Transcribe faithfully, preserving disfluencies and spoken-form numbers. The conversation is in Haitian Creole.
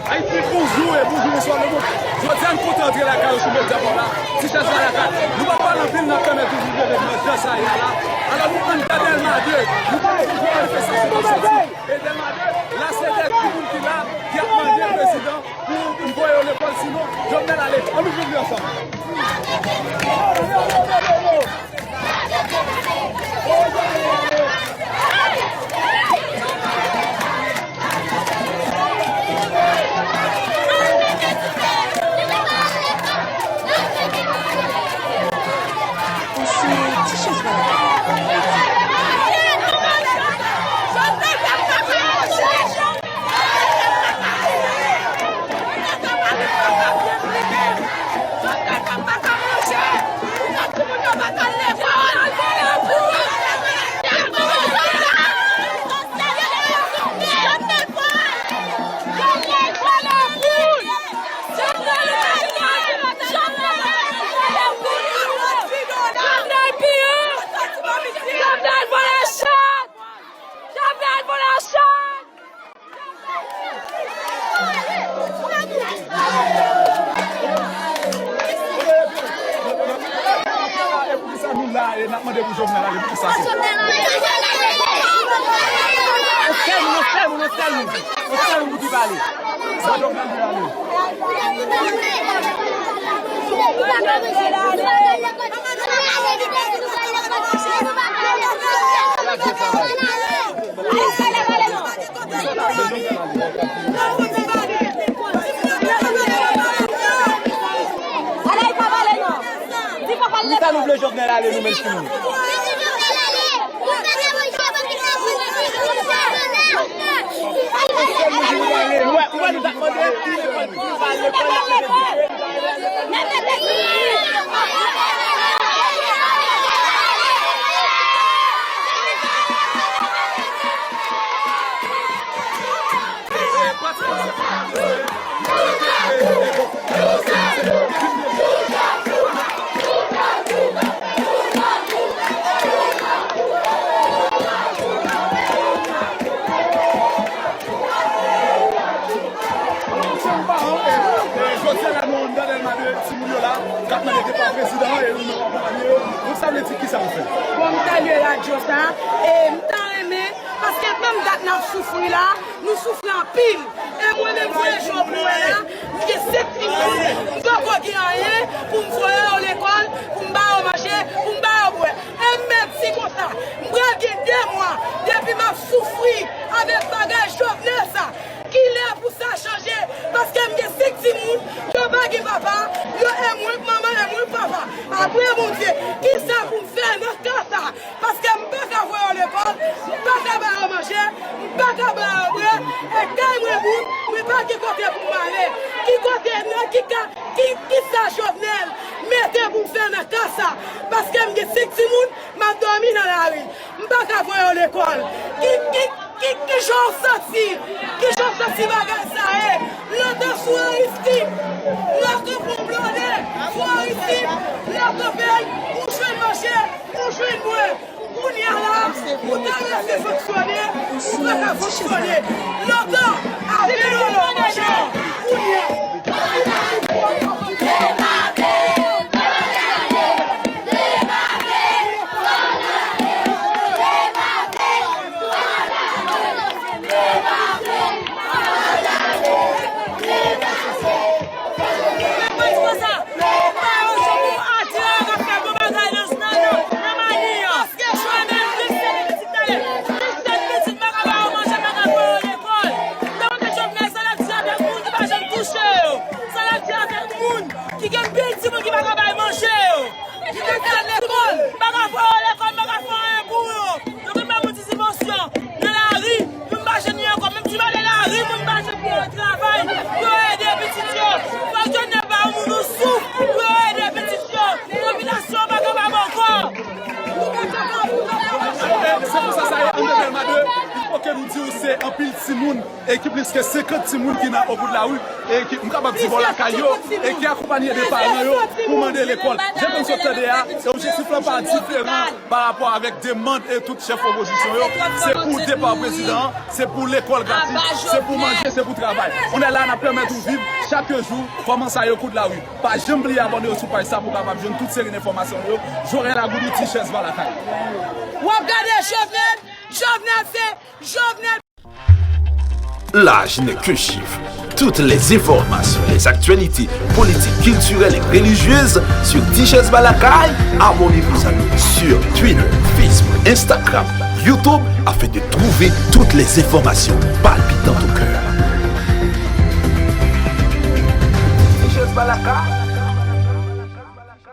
Ayiti, bonjou e bonjou, bonswa lemonn. Jodi a, nou kontan antre lakay ou sou medya pa w la. Ti chèz la lakay. Nou p ap pale anpil, n ap pèmèt ou rive nan dans sa a la. Alò, nou anndan Dèlma de. Nou konnen ki jan manifestasyon ap soti. E Dèlma de, la se de timoun ki la, ki ap mande prezidan pou voye yo lekòl, sinon Jovenel ale. Ann nou viv li ansanm. E poukisa nou la e n ap mande pou Jovenel ale? Poukisa se... On sèl moun, on sèl moun, on sèl moun. On sèl moun pou ki pale. Sa Jovenel vle ale. Poukisa nou vle Jovenel ale, nou menm timoun? Jodi a la, nou anndan Dèlma de, timoun yo la, k ap mande depa prezidan an, e nou, nou akonpanye yo. Donk, sa vle di kisa, anfen? Bon, m salye radyo sa, e m ta renmen, paske menm dat n ap soufri la, nou soufri anpil. E mwen menm, voye jou pou wè la, m gen senk timoun, m poko gen anyen pou m voye yo lekòl, pou m ba yo manje, pou m ba yo bwè. E m mèsi konsa, m pral gen de mwa depi m ap soufri avèk bagay Jovenel sa. Kilè pou sa chanje? Paske m gen senk timoun, yo pa gen papa, yo e mwen k manman, e mwen k papa. Apre Bondye, kisa pou m fè nan ka sa? Paske m pa ka voye yo lekòl, m pa ka ba yo manje, m pa ka ba yo bwè, e kay mwen bout, mwen pa gen kote pou m ale. Ki kote, nan ki ka, ki, kisa Jovenel mete pou m fè nan ka sa? Paske m gen senk timoun, m ap dòmi nan lari. M pa ka voye yo lekòl. Ki, ki, ki, ki jan w santi? Ki jan w santi bagay sa ye? Lontan sou Aristide, lè w kanpe w blode, sou Aristide, lè w kanpe, ou jwenn manje, ou jwenn bwè. Kounye a la, ou ta rete fonksyone, ou pa ka fonksyone. Lontan, avyon yo manje, kounye a. E anpil timoun, e ki plis ke senkant timoun ki nan o bout lari, e ki, m kapab di bò lakay yo, e ki akonpanye de paran yo pou mande lekòl. Jan ke n sot tande a, e objektif lan pa diferan pa rapò avèk demann e tout chèf opozisyon yo. Se pou depa prezidan an, se pou lekòl gratis, se pou manje, se pou travay. On est là, n ap pèmèt ou viv chak jou kòman sa yo kout lari. Pa janm bliye abòne yo sou paj sa pou w kapab jwenn tout seri enfòmasyon yo. Jorel Agoudou, Tichèz Balakay. W ap gade Jovenel, Jovenel se Jovenel. L'âge n'est qu'un chiffre. Toutes les informations, les actualités politiques, culturelles et religieuses sur Tichèz Balakay. Abonnez-vous à nous sur Twitter, Facebook, Instagram, YouTube afin de trouver toutes les informations palpitantes au cœur. Tichèz Balakay.